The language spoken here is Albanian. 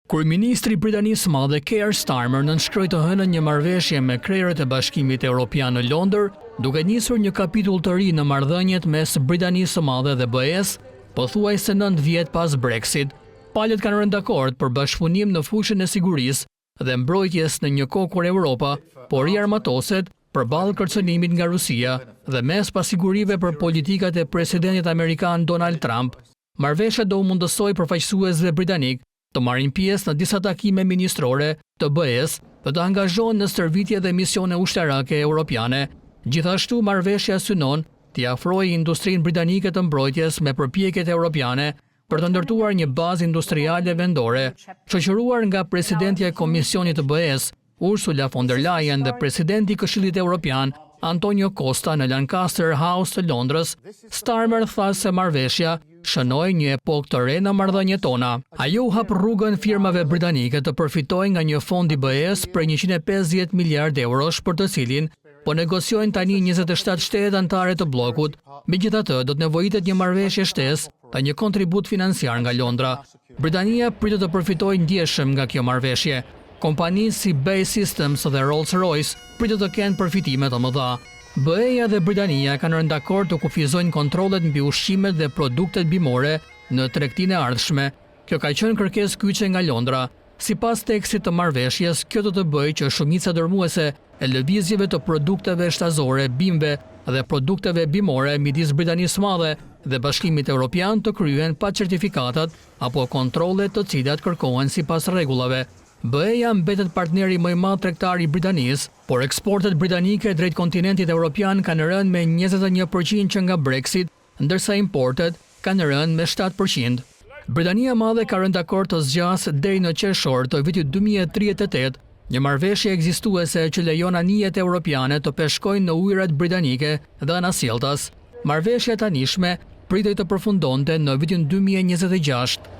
Kryeministri i Britanisë së Madhe Keir Starmer nënshkroi të hënën një marrëveshje me krerët e Bashkimit Europian në Londër, duke nisur një kapitull të ri në marrëdhëniet mes Britanisë së Madhe dhe BE-së, pothuajse 9 vjet pas Brexit. Palët kanë rënë dakord për bashkëpunim në fushën e sigurisë dhe mbrojtjes në një kohë kur Europa po riarmatoset përballë kërcënimit nga Rusia dhe mes pasigurive për politikat e presidentit amerikan Donald Trump. Marrëveshja do u mundësojë përfaqësuesve britanikë të marrin pjesë në disa takime ministrore të BE-së dhe të angazhohen në stërvitje dhe misione ushtarake europiane. Gjithashtu, marrëveshja synon t'i afrojë industrinë britanike të mbrojtjes me përpjekjet europiane për të ndërtuar një bazë industriale vendore, shoqëruar nga presidentja e Komisionit të BE-së, Ursula von der Leyen, dhe presidenti i Këshillit Europian, Antonio Costa, në Lancaster House të Londrës, Starmer tha se marrëveshja shënoi një epokë të re në marrëdhëniet tona. Ajo u hap rrugën firmave britanike të përfitojnë nga një fond i BE-së prej 150 miliard eurosh, për të cilin po negociojnë tani 27 shtetet anëtare të bllokut. Megjithatë, do të nevojitet një marrëveshje shtesë dhe një kontribut financiar nga Londra. Britania pritet të përfitojë ndjeshëm nga kjo marrëveshje. Kompani si BAE Systems dhe Rolls-Royce pritet të kenë përfitime të mëdha. BE-ja dhe Britania kanë rënë dakord të kufizojnë kontrollet mbi ushqimet dhe produktet bimore në tregtinë e ardhshme. Kjo ka qenë kërkesë kyçe nga Londra. Sipas tekstit të marrëveshjes, kjo do të bëjë që shumica dërmuese e lëvizjeve të produkteve shtazore, bimëve dhe produkteve bimore midis Britanisë së Madhe dhe Bashkimit Evropian të kryhen pa certifikatat apo kontrollet të cilat kërkohen sipas rregullave. BE-ja mbetet partneri më i madh tregtar i Britanisë, por eksportet britanike drejt kontinentit evropian kanë rënë me 21% që nga Brexit, ndërsa importet kanë rënë me 7%. Britania e Madhe ka rënë dakord të zgjasë deri në qershor të vitit 2038 një marrëveshje ekzistuese që lejon anijet europiane të peshkojnë në ujërat britanike dhe anasjelltas. Marrëveshja e tanishme pritej të përfundonte në vitin 2026.